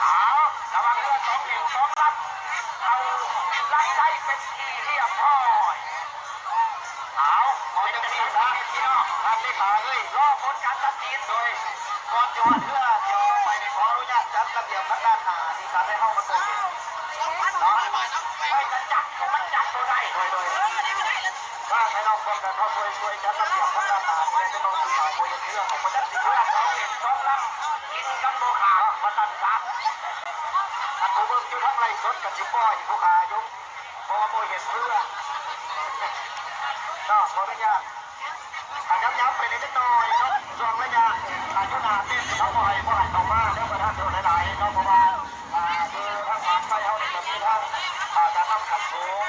ເອົາ ລະວັງເຮືອສອງເຫຼັ້ມສອງລຳ ເອົາລຳໄດ້ເປັນທີ່ຮຽບຮ້ອຍ. ເອົາ ເອົາຈັ່ງຊີ້ຊະ ພີ່ນ້ອງ ທ່ານເລຂາເອີຍ ລໍຜົນການຕັດສິນໂດຍ ກ່ອນຈະຮອດເຮືອຖ້ຽວຕໍ່ໄປນີ້ ຂໍອະນຸຍາດຈັດລະບຽບທາງດ້ານໜ້າ ທີ່ສານໃຫ້ເຮົາມາເບິ່ງເນາະ ໃຫ້ກະຈັບ ໃຫ້ມັນຈັບບໍ່ໄດ້ ໂດຍ ໂດຍ ຖ້າໃຫ້ນ້ອງປ້ອງກັນເຮົາຊ່ວຍ ຊ່ວຍຈັດລະບຽບທາງດ້ານໜ້ານີ້ແດ່ ເຈົ້ານ້ອງທີ່ເຮົາບໍ່ເຮັດເຮືອ ເຮົາບໍ່ຈັດສິນເຮືອ ເຮົາເປັນສອງລຳ ກິນກັນບໍ່ຂາດ ວ່າຊັ້ນຊະ ອັນຜູ້ເບິ່ງຢູ່ທາງໄລຟ໌ສົດກະຊິປ່ອຍຜູ້ຂາຢູ່ ເພາະວ່າບໍ່ເຫັນເຮືອເນາະ ຂໍອະນຸຍາດ ອາ ຫຍັບໆໄປເລັກນ້ອຍເນາະ ຊ່ວງໄລຍະ ອາ ຢູ່ໜ້າເຕັນເນາະ ບໍ່ໃຫ້ ບໍ່ໃຫ້ເຂົ້າມາເດີ ປະທານໂທດຫຼາຍໆເນາະ ເພາະວ່າ ອາ ຢູ່ທາງຝັ່ງໄທເຮົານີ້ກະມີທາງ ອາ ການນຳຂັ້ນສູງ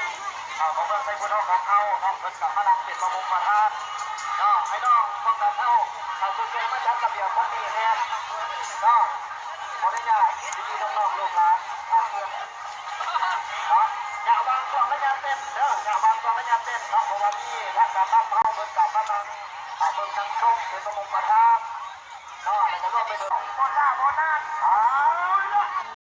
ອາ ຂອງເມືອງໄຊພູນທອງຂອງເຮົາເນາະ ເພິ່ນກະມານັ່ງເປັນປະມຸກປະທານເນາະ ໃຫ້ນ້ອງປ້ອງກັນເຮົາ ອາ ຊ່ວຍໆມາຈັດລະບຽບໝ່ອງນີ້ແດ່ເນາະ ຂໍອະນຸຍາດ ພີ່ໆນ້ອງໆ ລູກຫຼານ ອາ ເພື່ອນ ເນາະ ຢ່າວາງຊ່ວງໄລຍະເຕັ້ນເດີ ຢ່າວາງຊ່ວງໄລຍະເຕັ້ນເນາະ ເພາະວ່າມີທາງການນຳເຮົາເພິ່ນກະມານັ່ງ ອາ ເບິ່ງນັ່ງຊົມເປັນປະມຸກປະທານເນາະ ແລ້ວກະລວມໄປເຖິງ ບໍ່ຊ້າບໍ່ນານ ເອົາລະ.